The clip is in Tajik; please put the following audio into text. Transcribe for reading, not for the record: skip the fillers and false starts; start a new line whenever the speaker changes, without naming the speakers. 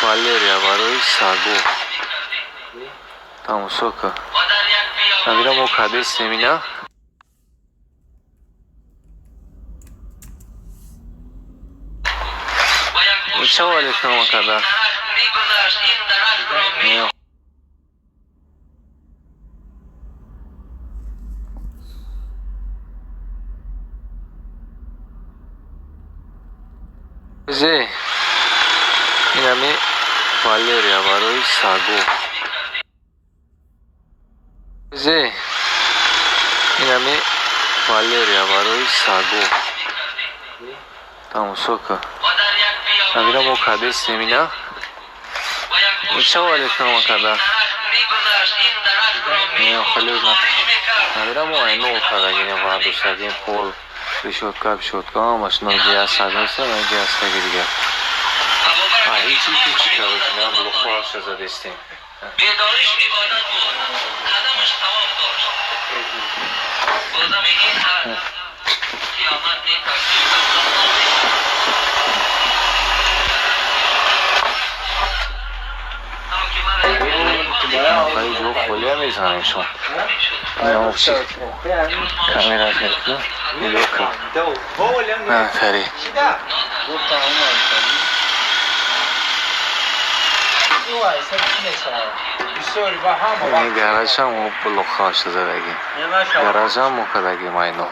Валерия барои саго. Тамошо кун. Амира, мо кадестем ина. Ча реклама карда? Зе инами Валерия барои саго. Зе инами Валерия барои саго. Тамошо кун. Амира, мо кадестем ина. Ча реклама карда? Амира, мо айно кардагинем, вардоштагим пол, решётка, пишётка, ҳамаш ноҷиаст, неста, ноҷиастаги дигар. А ҳечи печи, короче, на блокҳоаша задестем.
Бедориш ибодат буд, қадамаш савоб дошт. Одами ин қиёмат метарсид.
Ҷо холия мезанем шумо. Наобщи камера мекунам. Нигоҳ кун. Натари. Ини гаражам мо блокҳоаша задагим. Гаражам мо кардагим айно.